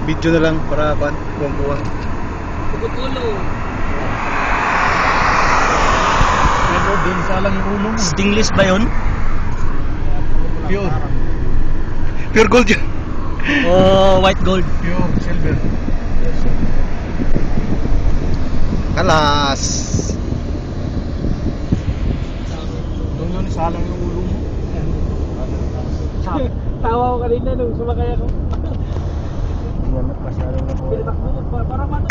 Video na lang para kuan, kuwang-kuwang. Pugot ulo. Pero din sa lang yung ulo mo. Stainless ba yun? Pure. Pure gold yun. O white gold? Pure silver. Kalas. Doon yun, isa lang yung ulo mo. Tawa ko kanina nung sumakay ako.